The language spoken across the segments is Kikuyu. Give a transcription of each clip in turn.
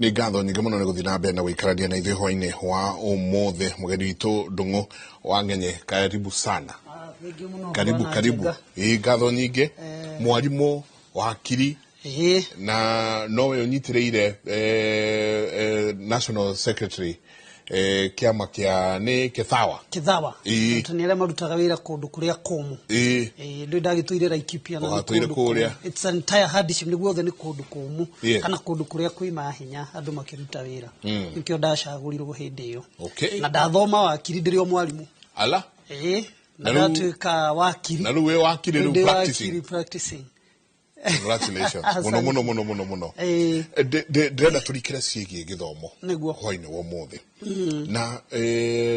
Nĩ ngatho nyingĩ mũno nĩ gũthiĩ na mbere na gũikarania na ithuĩ hwainĩ wa ũmũthĩ. Mũgeni witũ Ndung'u wa Ng'enye, karibu sana. Thengiũ mũno. Karibu. Bwana Karibu. Njenga. Ĩ ngatho nyingĩ, mwarimũ, wakiri, na nowe ũnyitĩrĩire national secretary kĩama kĩa nĩ Kethawa. Kithawa. Arutani arĩa marutaga wĩra kũndũ kũrĩa kũmũ. Ndĩ ndagĩtũire Laikipia na nĩ Ũgatũire kũndũ kũrĩa. kũmũ. It's an entire hardship, nĩ guothe nĩ kũndũ kũmũ kana kũndũ kũrĩa kwĩ mahinya andũ makĩruta wĩra. Nĩkĩo ndacagũrirwo hĩndĩ ĩyo. Na ndathoma wakiri ndĩrĩ o mwarimũ. Ala. Na Na rĩu- ndatuĩka wakiri. Na rĩu wĩ wakiri rĩu Ndĩ practicing. wakiri practicing. Congratulations Asante. mũno mũno mũno mũno mũno. Ndĩrenda tũrikĩre ciĩgiĩ gĩthomo hwainĩ wa ũmũthĩ na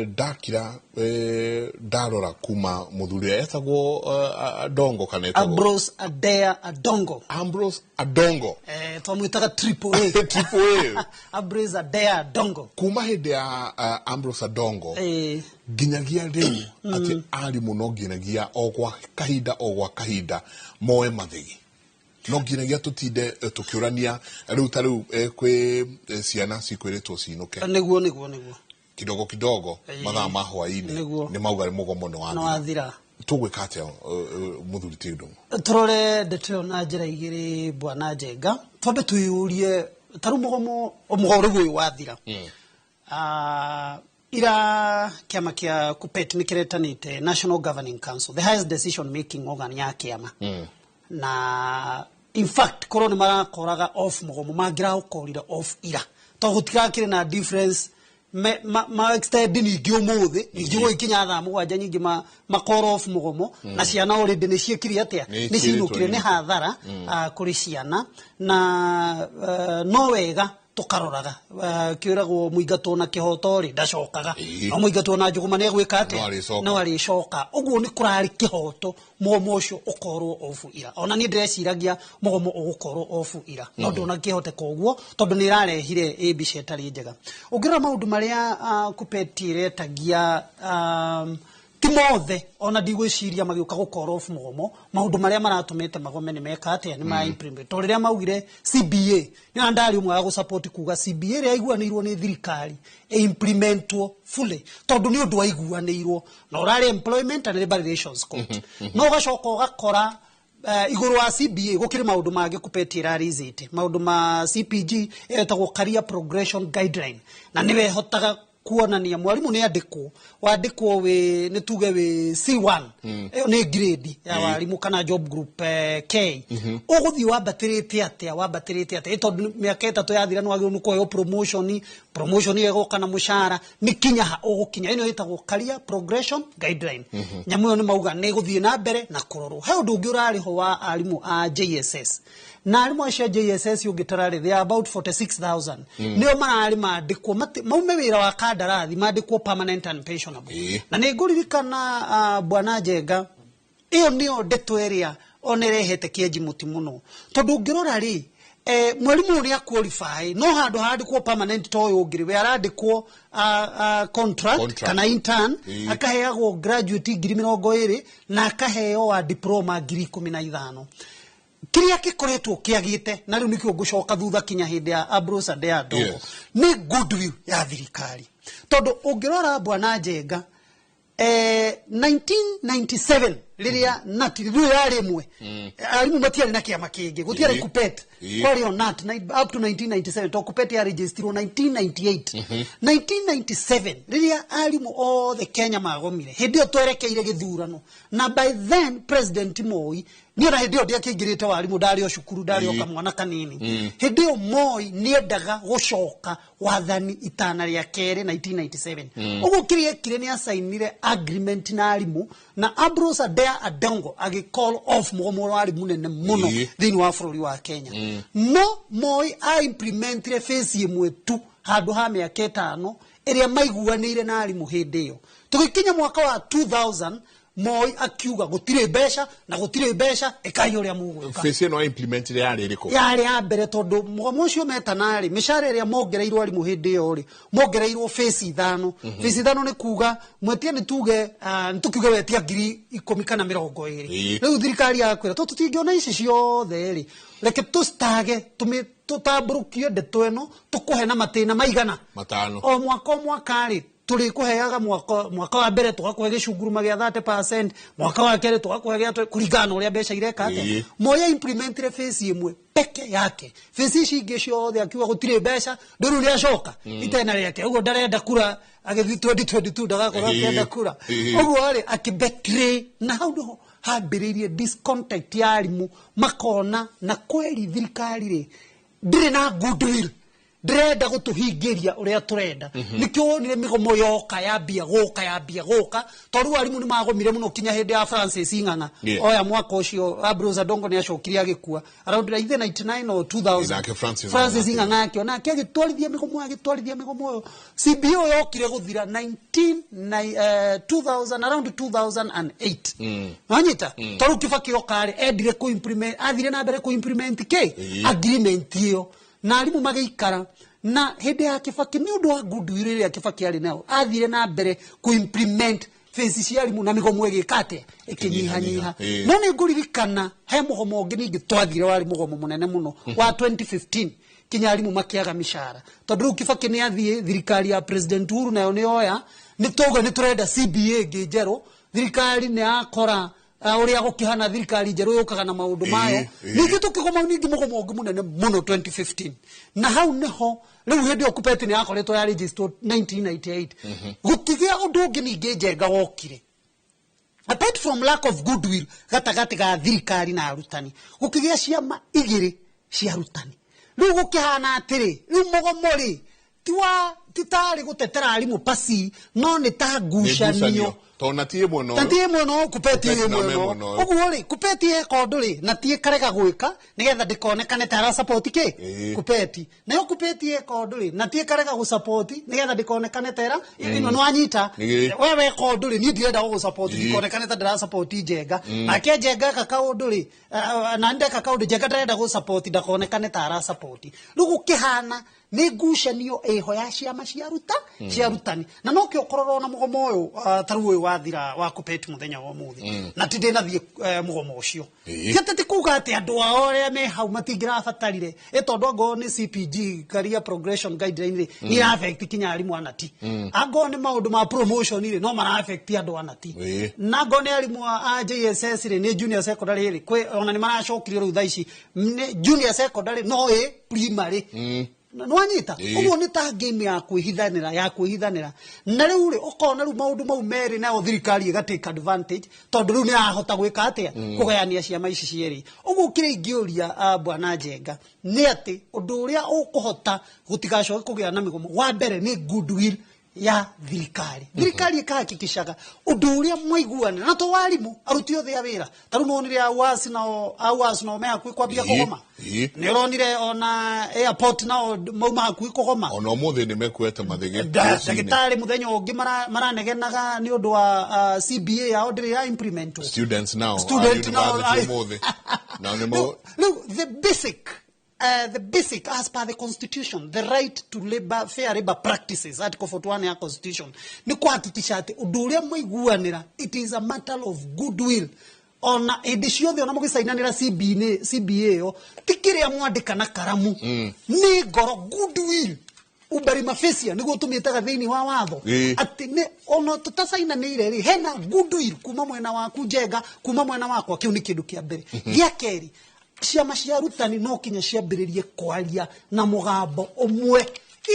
ndakira ndarora kuma mũthuri ũrĩa etagwo Adongo kana etagwo Ambrose Adea Adongo. Ambrose Adongo. Twamwĩtaga Triple A. Triple A. Ambrose Adea Adongo. Kuma hĩndĩ ya Ambrose Adongo nginyagia rĩu atĩ arimũ no nginyagia o gwa kahinda o gwa kahinda moe mathegi, no nginyagia tũtinde tũkĩũrania rĩu ta rĩu kwĩ ciana cikwĩrĩtwo cinũke Nĩguo, nĩguo, nĩguo. kidogo kidogo mathaa ma hwainĩ. Nĩ mauga mũgomo nĩ No wathira. Wathira. Tũgwĩka atĩa, mũthuri ti Ndung'u? Tũrore ndeto ĩyo na njĩra igĩrĩ, bwana Njenga. Twambe twĩyũrie ta rĩu mũgomo mũgomo rĩu ũyũ wathira. Ira kĩama kĩa KUPPET nĩ kĩretanĩte National Governing Council, the highest decision making organ ya kĩama. Na in fact korwo nĩ marakoraga off mũgomo, mangĩraũkorire off ira, tondũ gũtirakĩrĩ na difference me, ma extend ningĩ ũmũthĩ ningĩ gũgĩkinya thaa 7 nyingĩ makora off mũgomo na ciana already nĩ ciĩkire atĩa? Nĩ Nĩ cinũkire, nĩ ciĩrĩtwo. hathara kũrĩ ciana na no wega tũkaroraga kĩragwo mũingatwo na kĩhoto rĩ ndacokaga. No mũingatwo na njũgũma nĩ egwĩka atĩa? No arĩcoka. No arĩcoka. Ũguo nĩ kũrarĩ kĩhoto mũgomo ũcio ũkorwo off ira. Ona niĩ ndĩreciragia mũgomo ũgũkorwo off ira, no ndũnakĩhoteka ũguo tondũ nĩ ĩrarehire ĩ mbica ĩtarĩ njega. Ũngĩrora maũndũ marĩa KUPPET ĩretagia, ti mothe, ona ndigwĩciria magĩũka gũkorwo off mũgomo maũndũ marĩa maratũmĩte magome nĩ meka atĩa, nĩ ma implement. Tondũ rĩrĩa maugire CBA, nĩ ndarĩ ũmwe wa gũsupport kuga CBA ĩrĩa ĩiguanĩirwo nĩ thirikari ĩimplementwo fully, tondũ nĩ ũndũ waiguanĩirwo na ũrarĩ Employment and Labour Relations Court. No ũgacoka ũgakora igũrũ wa CBA gũkĩrĩ maũndũ mangĩ KUPPET ĩrarizĩte, maũndũ ma CPG ĩtagwo Career Progression Guideline, na nĩwe ĩhotaga kuonania mwarimũ nĩ andĩkwo, wandĩkwo wĩ nĩ tuge wĩ C1, ĩyo nĩ grade ya warimũ kana job group K, ũgũthiĩ wambatĩrĩte atĩa, wambatĩrĩte atĩa. Ĩ tondũ mĩaka 3 yathira nĩ wagĩrĩirwo nĩ kũheo promotion, promotion ĩyo ĩgoka na mũcara, nĩ kinya ha ũgũkinya. Ĩno ĩtagwo Career Progression Guideline. Nyamũ ĩyo nĩ mauga nĩ ĩgũthiĩ na mbere na kũrorwo. He ũndũ ũngĩ ũrarĩ ho wa arimũ a JSS, na arimũ acio a JSS ũngĩtara rĩ, they are about 46,000. Nĩo mararĩ mandĩkwo maume wĩra wa kandarathi mandĩkwo permanent and pensionable. Na nĩ ngũririkana, bwana Njenga, ĩyo nĩyo ndeto ĩrĩa ona ĩrehete kĩenji mũti mũno, tondũ ũngĩrora rĩ, mwarimũ ũyũ nĩ aqualify, no handũ harandĩkwo permanent ta ũyũ ũngĩ rĩ, we arandĩkwo contract, Contract. kana intern. Akaheagwo graduate 20,000 na akaheo wa diploma 15,000. Kĩrĩa gĩkoretwo kĩagĩte na rĩu nĩkĩo ngũcoka thutha kinya hĩndĩ ya Ambrose Adea Adongo nĩ goodwill ya thirikari, tondũ ũngĩrora, bwana Njenga, 1997 rĩrĩa NAT rĩu yarĩ ĩmwe, arimũ matiarĩ na kĩama kĩngĩ, gũtiarĩ KUPPET. Kwarĩ o NAT up to 1997, tondũ KUPPET yaregistirwo 1998. 1997 rĩrĩa arimũ othe Kenya magomire, hĩndĩ ĩyo twerekeire gĩthurano, na by then President Moi, niĩ ona hĩndĩ ĩyo ndiakĩingĩrĩte warimũ, ndarĩ o cukuru, ndarĩ o kamwana kanini. Hĩndĩ ĩyo Moi nĩendaga gũcoka wathani itana rĩa kerĩ 1997. Ũguo kĩrĩa ekire nĩ acainire agreement na arimũ, na Ambrose Adea Adongo agĩ call off mũgomo ũrĩa warĩ mũnene mũno thĩinĩ wa bũrũri wa Kenya. No Moi a implementire phase ĩmwe tu handũ ha mĩaka 5 ĩrĩa maiguanĩire na arimũ hĩndĩ ĩyo. Tũgĩkinya mwaka wa 2000, Moi akiuga gũtirĩ mbeca na gũtirĩ mbeca, ĩkai ũrĩa mũgwĩka. Phase ĩno implement yarĩ ĩrĩkũ? Yarĩ ya mbere, tondũ mũgomo ũcio metana rĩ, mĩcara ĩrĩa mongereirwo arimũ hĩndĩ ĩyo rĩ, mongereirwo phase ithano. Phase ithano nĩ kuga mwetia nĩ tuge nĩ tũkiuge wetia 10,000 kana 20,000. Rĩu thirikari yakwĩra to tũtingĩona ici ciothe rĩ, reke tũcitage tũmĩ Tũtambũrũkie ndeto ĩno, tũkũhe na matĩna maigana? Matano. O mwaka o mwaka rĩ, tũrĩkũheaga mwaka wa mbere tũgakũhe gĩcunguruma gĩa 30%, mwaka wa kerĩ tũgakũhe gĩa kũringana na ũrĩa mbeca ireka atĩa. Moi implementire phase ĩmwe peke yake, phase ici ingĩ ciothe akiuga gũtirĩ mbeca. Ndũrũ nĩ acoka itena rĩake ũguo, ndarenda kura agĩthiĩ 2022, ndagakorwo akĩenda kura. Ũguo rĩ, akĩbetray, na hau nĩho hambĩrĩirie discontent ya arimũ, makona na kweri thirikari rĩ ndĩrĩ na goodwill, ndĩrenda gũtũhingĩria ũrĩa tũrenda. Nĩkĩo wonire mĩgomo yoka yambia gũka, yambia gũka, tondũ arimũ nĩ magomire mũno kinya hĩndĩ ya Francis Ng'ang'a. Oya mwaka ũcio Ambrose Adongo nĩ acokire agĩkua around either 99 or 2000. Nake Francis Francis Ng'ang'a. Ng'ang'a akĩona agĩtwarithia mĩgomo, agĩtwarithia mĩgomo ĩyo. CBO yokire gũthira 19 na, 2000, around 2008, wanyita? Tondũ Kibaki oka rĩ, endire kũ-implement, athire na mbere kũ-implement kĩ agreement ĩyo, na arimũ magĩikara. Na hĩndĩ ya Kibaki, nĩ ũndũ wa goodwill ĩrĩa Kibaki arĩ nayo, athire na mbere kũ-implement phase cia arimũ na mĩgomo ĩgĩka atĩa? Ĩkĩnyihanyiha. No nĩ ngũririkana he mũgomo ũngĩ ningĩ twathire, warĩ mũgomo mũnene mũno wa 2015, kinya arimũ makĩaga mĩcara, tondũ rĩu Kibaki nĩ athiĩ, thirikari ya President Uhuru nayo nĩ yoya, nĩ tauga nĩ tũrenda CBA ĩngĩ njerũ. Thirikari nĩ yakora ũrĩa gũkĩhana, thirikari njerũ yũkaga na maũndũ mayo. Ningĩ tũkĩgoma ningĩ mũgomo ũngĩ mũnene mũno 2015, na hau nĩho rĩu hĩndĩ ĩyo KUPPET nĩ yakoretwo ya registered 1998. Gũkĩgĩa ũndũ ũngĩ ningĩ Njenga wokire, apart from lack of goodwill gatagatĩ ga thirikari na arutani, gũkĩgĩa ciama igĩrĩ cia arutani. Rĩu gũkĩhana atĩrĩ, rĩu mũgomo rĩ tiwa titarĩ gũtetera arimũ pasi, no nĩ ta ngucanio. Tondũ na ti ĩmwe na ti ĩmwe no KUPPET KUPPET ĩmwe no no ĩmwe no. Ũguo rĩ, KUPPET ĩka ũndũ rĩ, na ti ĩkarega gwĩka nĩgetha ndĩkonekane ta arasupport kĩ KUPPET. Nayo KUPPET ĩka ũndũ rĩ, na ti ĩkarega gũsupport nĩgetha ndĩkonekane ta ĩra ĩno, nĩwanyita? We weka ũndũ rĩ, niĩ ndirenda gũgũsupport ndikonekane ta ndĩrasupport Njenga. Nake Njenga eka kaũndũ rĩ, na ndeka kaũndũ, Njenga ndarenda gũsupport ndakonekane ta arasupport. Rĩu gũkĩhana nĩ ngucanio ĩho ya ciama cia arutani, na nokĩo ũkorora ona mũgomo ũyũ, ta rĩu ũyũ wathira wa KUPPET mũthenya wa ũmũthĩ, na ti ndĩnathiĩ mũgomo ũcio. Ti atĩ ti kuga atĩ andũ ao arĩa me hau matingĩrabatarire, ĩ tondũ angorwo nĩ CPG, career progression guideline rĩ, nĩ ira affect kinya arimũ anati. Angorwo nĩ maũndũ ma promotion rĩ, no mara affect andũ anati. Na angorwo nĩ arimũ a JSS rĩ, nĩ junior secondary rĩ, kwĩ ona nĩ maracokirio rĩu thaa ici nĩ junior secondary, no ĩ primary. Nĩwanyita? Ũguo nĩ ta game ya kwĩhithanĩra, ya kwĩhithanĩra. Na rĩu rĩ, ũkona rĩu maũndũ mau merĩ, nayo thirikari ĩga take advantage, tondũ rĩu nĩ ĩrahota gwĩka atĩa? Kũgayania ciama ici cierĩ. Ũguo kĩrĩa ingĩũria bwana Njenga nĩ atĩ ũndũ ũrĩa ũkũhota gũtigacoke kũgĩa na mĩgomo, wa mbere nĩ goodwill ya thirikari. Thirikari ĩkahakikishaga ũndũ ũrĩa mwaiguanĩra, na to warimũ, aruti othe a wĩra. Ta rĩu nĩwonire AUAS nao, AUAS nao me hakuhĩ kwambia kũgoma. Nĩ ũronire ona airport nao mauma hakuhĩ kũgoma. Ona ũmũthĩ nĩ mekuete mathĩgĩ rũcinĩ. Ndagĩtarĩ mũthenya ũngĩ maranegenaga nĩ ũndũ wa CBA yao ndĩrĩ ya implement. Students now Student a now, university ũmũthĩ nao nĩ Rĩu the basic as per the constitution, the right to labor, fair labor practices, article 41 ya constitution, nĩ kuhakikisha atĩ ũndũ ũrĩa mwaiguanĩra, it is a matter of goodwill. Ona hĩndĩ ciothe ona mũgĩcainanĩra CBA, CBA ĩyo ti kĩrĩa mwandĩka na karamu, nĩ ngoro, goodwill, uberima facie nĩguo tũmĩtaga thĩinĩ wa watho. Atĩ nĩ ona tũtacainanĩire rĩ, hena goodwill kuma mwena waku Njenga, kuma mwena wakwa. Kĩu nĩ kĩndũ kĩa mbere. Gĩa kerĩ, ciama cia arutani no kinya ciambĩrĩrie kwaria na mũgambo ũmwe.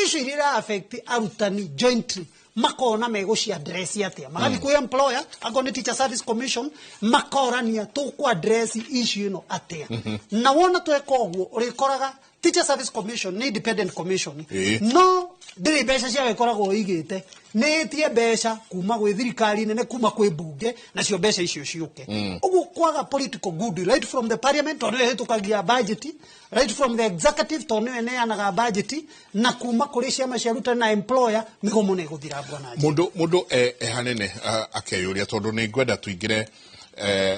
Icio iria ira affect arutani jointly, makona megũci address atĩa, magathiĩ kwĩ employer, angorwo nĩ Teacher Service Commission, makorania tũkũ address issue ĩno atĩa. Na wona tweka ũguo, ũrĩkoraga Teacher Service Commission nĩ independent commission, no ndĩrĩ mbeca ciayo ĩkoragwo ĩigĩte, nĩ ĩtie mbeca kuma gwĩ thirikari nene, kuma kwĩ mbunge, nacio mbeca icio ciũke. Ũguo kwaga political goodwill right from the parliament, tondũ nĩyo ĩhĩtũkagia budget, right from the executive, tondũ nĩyo ĩneanaga budget, na kuma kũrĩ ciama cia arutani na employer, mĩgomo nĩ ĩgũthira, bwana Njenga. Mũndũ e hanene akeyũria, tondũ nĩ ngwenda tũingĩre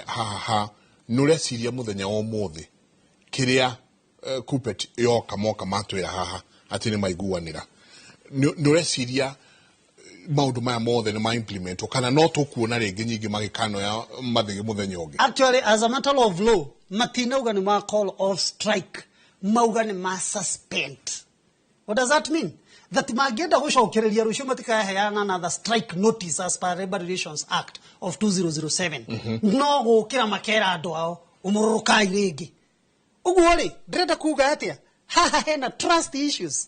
haha ha nĩ ũreciria mũthenya wa ũmũthĩ kĩrĩa KUPPET yoka moka matwĩra haha atĩ nĩ maiguanĩra, nĩ ũreciria maũndũ maya mothe nĩ ma implementwo, kana no tũkuona rĩngĩ nyingĩ magĩkano ya mathĩgĩ mũthenya ũngĩ? Actually, as a matter of law, matinauga nĩ ma call off strike. Mauga nĩ ma suspend. What does that mean? That mangĩenda gũcokereria rũciũ matikaheana another strike notice as per Labor Relations Act of 2007. No gũkĩra makera andũ ao ũmũrũrũkai rĩngĩ. Ũguo rĩ, ndĩrenda kuga atĩa? Haha hena trust issues.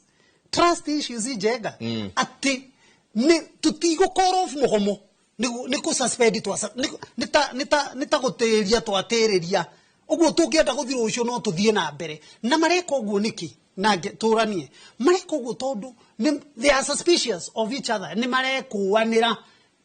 Trust issues, Njenga. Atĩ nĩ tũtigũkorwo mũgomo nĩ kũ suspend twa nĩ ta gũtĩrĩria twatĩrĩria. Ũguo tũngĩenda gũthiĩ rũciũ no tũthiĩ na mbere. Na mareka ũguo nĩkĩ? Na tũranie. Mareka ũguo tondũ they are suspicious of each other. Nĩ marekũanĩra.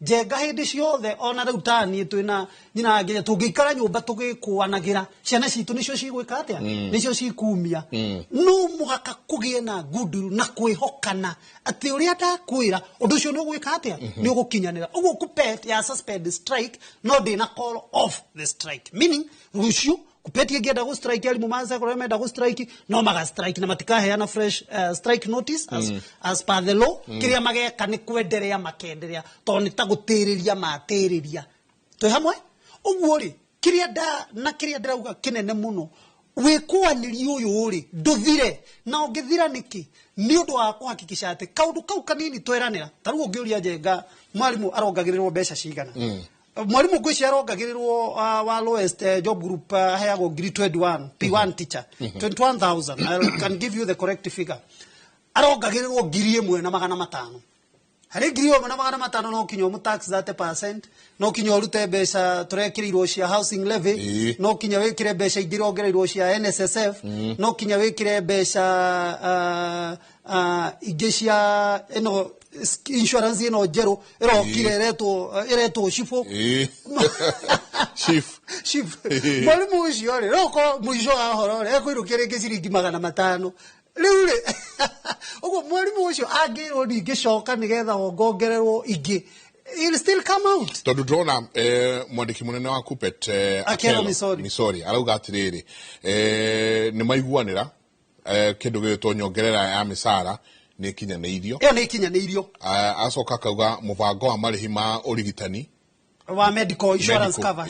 Njenga, hĩndĩ ciothe ona rĩu taniĩ twĩna nyina nginya tũngĩikara nyũmba tũgĩkũanagĩra, ciana citũ nĩcio cigwĩka atĩa? Nĩcio cikumia. No mũhaka kũgĩe na goodwill na kwĩhokana atĩ ũrĩa ndakwĩra ũndũ ũcio nĩ ũgwĩka atĩa, nĩ ũgũkinyanĩra. Ũguo KUPPET ya suspend strike no ndĩna call off the strike, meaning rũciũ KUPPET ĩngĩenda gũ strike, arimũ ma secondary menda gũ strike, no maga strike na matikaheana fresh strike notice as per the law. Kĩrĩa mageka nĩ kwenderea makenderea tondũ nĩ ta gũtĩrĩria matĩrĩria. Twĩ hamwe? Ũguo rĩ, kĩrĩa nda na kĩrĩa ndĩrauga kĩnene mũno, wĩkũanĩri ũyũ rĩ, ndũthire. Na ũngĩthira nĩkĩ? Nĩ ũndũ wa kũhakikisha atĩ kaũndũ kau kanini tweranĩra. Ta rĩu ũngĩũria Njenga, mwarimũ arongagĩrĩrwo mbeca cigana? Mwarimũ ngwĩciria arongagĩrĩrwo wa lowest job group aheagwo ngiri 21, P1 teacher 21,000. I can give you the correct figure. Arongagĩrĩrwo 1,500. Harĩ 1,500 no kinya ũmũ tax 30%, no kinya ũrute mbeca tũrekĩrĩirwo cia housing levy, no kinya wĩkĩre mbeca ingĩ irongereirwo cia NSSF, no kinya wĩkĩre mbeca ingĩ cia ĩno insurance ĩno njerũ ĩrokire ĩretwo SHIF. SHIF. SHIF. Mwarimu ũcio rĩ, no ũkorwo mũico wa ũhoro rĩ, ekũinũkia rĩngĩ ciringi 500. Rĩu rĩ, ũguo mwarimu ũcio angĩrwo ningĩ coka nĩgetha wongongererwo ingĩ, he'll still come out. Tondũ ndĩrona mwandĩki mũnene wa KUPPET, Akelo Misori. Misori arauga atĩrĩrĩ, nĩ maiguanĩra kĩndũ gĩgĩtwo nyongerera ya mĩcara nĩ ĩkinyanĩirio. Ĩyo nĩ ikinyanĩirio. Acoka akauga mũbango wa marĩhi ma ũrigitani wa medical insurance Medical, cover.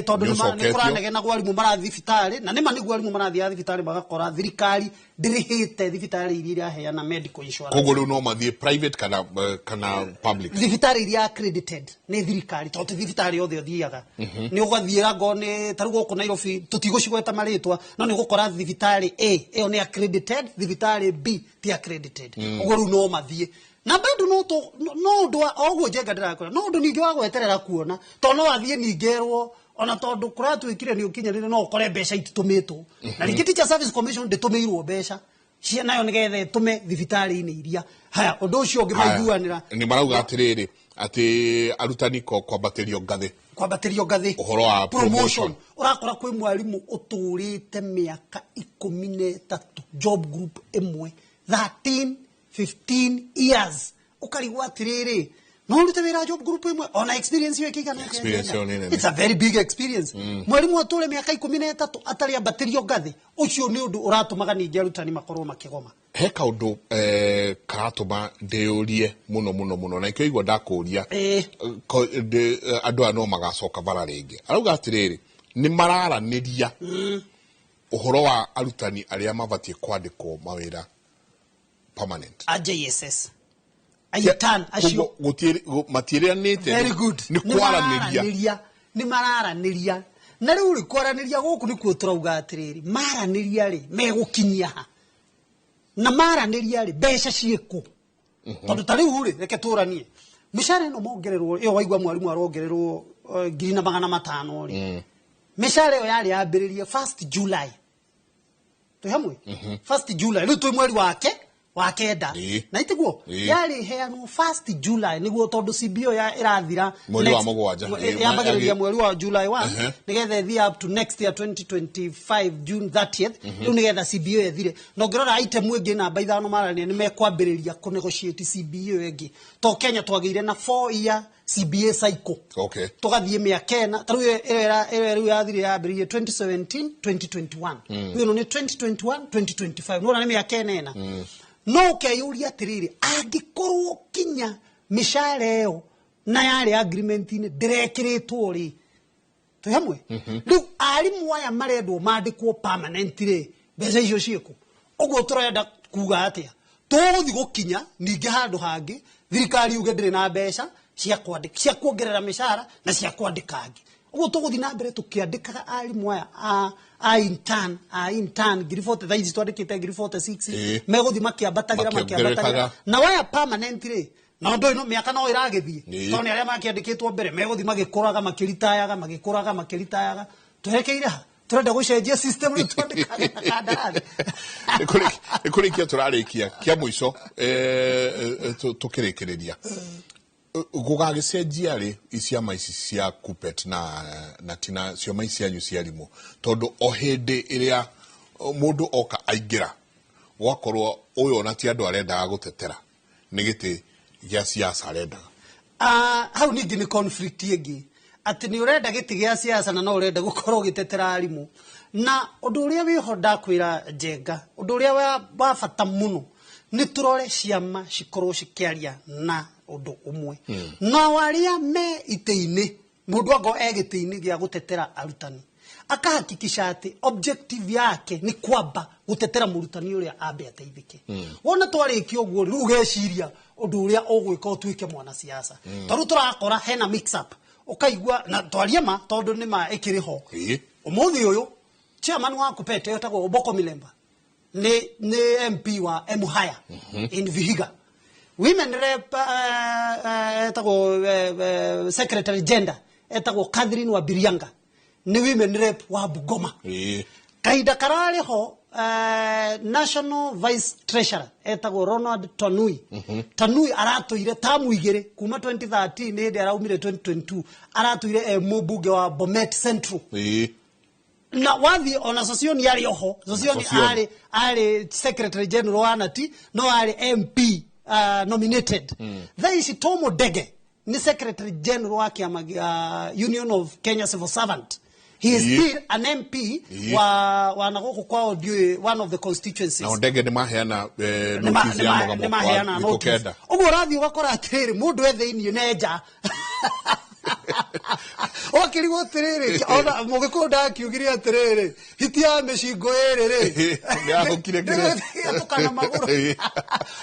Tondũ nĩ nĩ ũcoketio. Kũranegenagwo arimũ marathiĩ thibitarĩ na nĩma nĩguo arimũ marathiĩ thibitarĩ magakora thirikari ndĩrĩhĩte thibitarĩ iria iraheana medical insurance. Koguo rĩu no mathiĩ private kana public. Thibitarĩ iria accredited nĩ thirikari, tondũ ti thibitarĩ yothe ũthiaga nĩ ũgathiĩra ngo nĩ ta rĩu gũkũ Nairobi tũtigũcigweta marĩtwa, no nĩ ũgũkora thibitarĩ A ĩyo nĩ accredited, thibitarĩ B ti accredited. Ũguo rĩu no mathiĩ na bado no ũndũ wa o ũguo, Njenga, ndĩrakwĩra no ũndũ ningĩ wa gweterera kuona, tondũ no athiĩ ningĩ erwo ona tondũ kũratuĩkire nĩ ũkinyanĩire, no ũkore mbeca ititũmĩtwo na rĩngĩ Teacher Service Commission ndĩtũmĩirwo mbeca cia nayo nĩgetha ĩtũme thibitarĩ-inĩ iria. Haya, ũndũ ũcio ũngĩ maiguanĩra Nĩ marauga atĩrĩrĩ, atĩ arutani kwambatĩrio ngathĩ. Kwambatĩrio ngathĩ. Ũhoro wa promotion. Ũrakora kwĩ mwarimũ ũtũrĩte mĩaka 13 job group ĩmwe, 13 15 years, ũkarigwo atĩrĩrĩ, no ũrute wĩra job group ĩmwe ona experience ĩyo ĩkĩigana atĩa? Experience Njenga? ĩyo nĩ nene. It's a very big experience. Mwarimu atũre mĩaka 13 atarĩ ambatĩrio ngathĩ, ũcio nĩ ũndũ ũratũmaga ningĩ arutani makorwo makĩgoma. He kaũndũ karatũma ndĩyũrie mũno mũno mũno na ikĩo igua ndakũria. Andũ aya no magacoka bara rĩngĩ? Arauga atĩrĩrĩ, nĩ mararanĩria ũhoro wa arutani arĩa mabatiĩ kwandĩkwo mawĩra permanent. A JSS aitan acio. Koguo matiĩranĩte. Very good. Nĩ kwaranĩria. Nĩ mararanĩria na rĩu rĩ, kwaranĩria gũkũ nĩkuo tũrauga atĩrĩrĩ, maranĩria rĩ, megũkinyia ha? Na maranĩria rĩ, mbeca ciĩkũ? Tondũ ta rĩu rĩ, reke tũranie mĩcara ĩno mongererwo ĩyo, waigua mwarimũ arongererwo 1,500 rĩ, mĩcara ĩyo yarĩ yambĩrĩrie 1st July. Twĩ hamwe? 1st July, rĩu twĩ mweri wake wa kenda. Na itiguo yarĩ heanwo 1st July nĩguo, tondũ CBO ya ĩrathira Mweri wa mũgwanja. Yambagĩrĩria mweri wa July 1 nĩgetha ĩthiĩ up to next year 2025 June 30th. Rĩu nĩgetha CBO ĩthire, na ũngĩrora item ĩngĩ namba 5 marania nĩ mekwambĩrĩria kũnegotiate CBO ĩngĩ, to Kenya twagĩire na 4 year CBA cycle. Tũgathiĩ mĩaka 4. Ta rĩu ĩyo rĩu yathire yambĩrĩirie 2017 2021, rĩu ĩno nĩ 2021 2025, nĩwona nĩ mĩaka 4. No ũkeyũria atĩrĩrĩ, angĩkorwo kinya mĩcara ĩyo na yarĩ agreement-inĩ ndĩrekĩrĩtwo rĩ, twĩ hamwe? Rĩu arimũ aya marendwo mandĩkwo permanent rĩ, Mbeca icio ciĩkũ? Ũguo tũrenda kuga atĩa? Tũgũthiĩ gũkinya ningĩ handũ hangĩ thirikari yuge ndĩrĩ na mbeca cia kwandĩka, cia kuongerera mĩcara na cia kwandĩka angĩ. Ũguo tũgũthiĩ na mbere tũkĩandĩkaga arimũ aya a intern, a intern 40,000, thaa ici twandĩkĩte 46,000, megũthiĩ makĩambatagĩra, makĩambatagĩra. Na waya permanent rĩ, na ũndũ ũyũ no mĩaka no ĩragĩthiĩ. Tondũ nĩ arĩa makĩandĩkĩtwo mbere megũthiĩ magĩkũraga, makĩritayaga, magĩkũraga, makĩritayaga. Twerekeire ha? Turenda gũcenjia system rĩu twandĩkage na kandarathi. Nĩ kũrĩkia tũrarĩkia kĩa mũico, tũkĩrĩkĩrĩria gũgagĩcenjia rĩ ciama ici cia Kuppet na tina ciama ici cianyu cia arimũ, tondũ o hĩndĩ ĩrĩa mũndũ oka aingĩra gwakorwo ũyũ ona ti andũ arendaga gũtetera, nĩ gĩtĩ gĩa siasa arendaga. Hau ningĩ nĩ conflict ĩngĩ, atĩ nĩ ũrenda gĩtĩ gĩa siasa na no ũrenda gũkorwo ũgĩtetera arimũ. Na ũndũ ũrĩa wĩho ndakwĩra Njenga, ũndũ ũrĩa wa bata mũno nĩ tũrore ciama cikorwo cikĩaria na ũndũ ũmwe. Nao arĩa me itĩ-inĩ, mũndũ angorwo e gĩtĩ-inĩ gĩa gũtetera arutani, akahakikisha atĩ objective yake nĩ kwamba gũtetera mũrutani ũrĩa ambe ateithĩke. Wona twarĩkia ũguo rĩu ũgeciria ũndũ ũrĩa ũgwĩka ũtuĩke mwanasiasa. Tondũ tũrakora hena mix up, ũkaigua na twarie ma tondũ nĩ ma ĩkĩrĩ ho. Ũmũthĩ ũyũ chairman wa Kuppet etagwo Oboko Milemba nĩ MP wa Emuhaya in Vihiga. Women rep etagwo secretary gender etagwo Catherine wa Birianga nĩ women rep wa Bungoma. Kahinda kararĩ ho national vice treasurer etagwo Ronald Tanui. Tanui aratũire tamu igĩrĩ kuma 2013 hĩndĩ araumire 2022, aratũire e mũmbunge wa Bomet Central. Na wathi ona Sosioni arĩ oho. Sosioni arĩ secretary general wa Nati, no arĩ MP nominated. Thaa ici Tom Odege ni secretary general wa kĩama gĩa Union of Kenya Civil Servant. He is still an MP wa na gũkũ kwao ndiũĩ one of the constituencies. Na Odege nĩ maheana notice ya mũgamo Nĩ maheana wa thikũ notice. 9. Ũguo ũrathiĩ ũgakora atĩrĩrĩ, mũndũ e thĩiniĩ na nja. Ũgakĩrigwo atĩrĩrĩ, ona mũgĩkũyũ ndakiugire atĩrĩrĩ, hiti ya mĩcingo ĩrĩ rĩ. Nĩ yahũkire kĩrĩa. Nĩ magũrũ.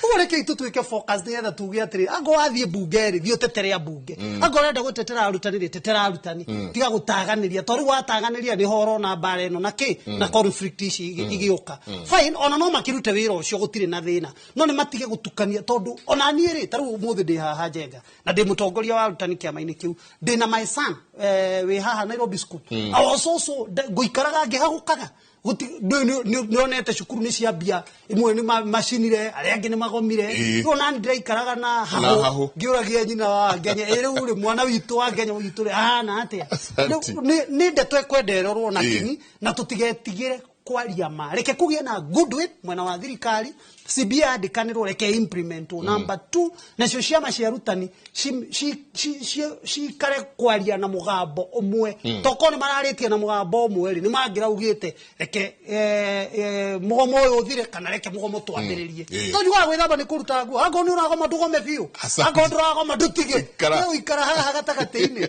Ũguo rekei tũtuĩke focus nĩgetha tuge atĩrĩrĩ, angorwo wathiĩ mbunge rĩ, thiĩ ũtetere ambunge. Angorwo ũrenda gũtetera arutani rĩ, tetera arutani. Tiga gũtaganĩria, tondũ rĩu wataganĩria nĩho ũrona mbara ĩno na kĩ, na conflict ici igĩũka. Fine, ona no makĩrute wĩra ũcio gũtirĩ na thĩna. No nĩ matige gũtukania tondũ ona niĩ rĩ, ta rĩu ũmũthĩ ndĩ haha Njenga na ndĩ mũtongoria wa arutani kĩama-inĩ kĩu, ndĩ na my son wĩ haha Nairobi School. I was also ngũikaraga ngĩhagũkaga. Nĩonete cukuru nĩ ciambia, imwe nĩ macinire, arĩa angĩ nĩ magomire. Rĩu ona niĩ ndĩraikaraga na hahũ, hahũ. Ngĩũragia nyina wa Ngenya, ĩ rĩu rĩ, mwana witũ wa Ngenya witũ rĩ, ahana atĩa? Asante. Rĩu nĩ ndeto ĩkwenda ĩrorwo na kinyi, na tũtigetigĩre kwaria ma. Reke kũgĩe na goodwill mwena wa thirikari, CBA yandĩkanĩrwo, reke implementwo. Number 2, nacio ciama cia arutani cikare kwaria na mũgambo ũmwe. Tokorwo nĩ mararĩtie na mũgambo ũmwe rĩ, nĩ mangĩraugĩte reke mũgomo ũyũ ũthire kana reke mũgomo twambĩrĩrie. To njugaga gwĩthamba nĩ kũruta nguo. Angorwo nĩ ũragoma ndũgome biũ. Asante. Angorwo ndũragoma ndũtige. Ikara. Rĩu ikara haha gatagatĩ-inĩ.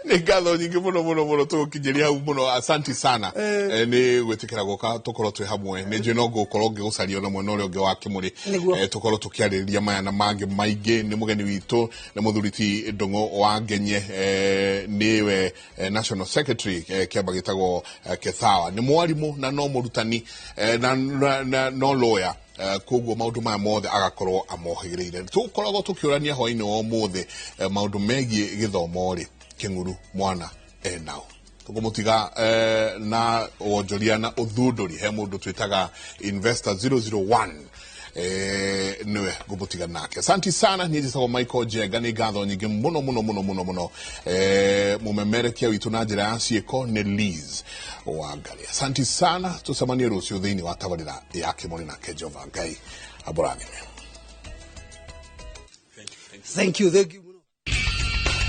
Nĩ ngatho nyingĩ mũno mũno mũno tũgũkinyĩria hau mũno. Asante sana. Nĩ gwĩtĩkĩra gũka tũkorwo twĩ hamwe. Nĩ njũĩ no ngũkorwo ngĩgũcaria ona mwena ũrĩa ũngĩ wa Kĩmũrĩ. Tũkorwo tũkĩarĩrĩria maya na mangĩ maingĩ. Nĩ mũgeni witũ nĩ mũthuri ti Ndung'u wa Ngenye, nĩwe National Secretary kĩama gĩtagwo Kethawa. Nĩ mwarimũ na no mũrutani na no lawyer. Koguo maũndũ maya mothe agakorwo amohĩgĩrĩire. Tũkoragwo tũkĩũrania hwaĩ-inĩ wa ũmũthĩ maũndũ megiĩ gĩthomo rĩ, kĩng'uru mwana enao. Tũkũmũtiga na wonjoria na ũthundũri he mũndũ twĩtaga Investor 001. Niwe ngũmũtiga nake. Asante sana. Niĩ njĩtagwo Michael Njenga. Nĩ ngatho nyingĩ mũno mũno mũno mũno mũno. Mũmemerekia witũ na njĩra ya ciĩko nĩ Liz Wangari. Asante sana. Tũcemanie rũciũ thĩinĩ wa tabarĩra ya Kĩmũrĩ nake Jehova Ngai amũrathime. Thank you, thank you.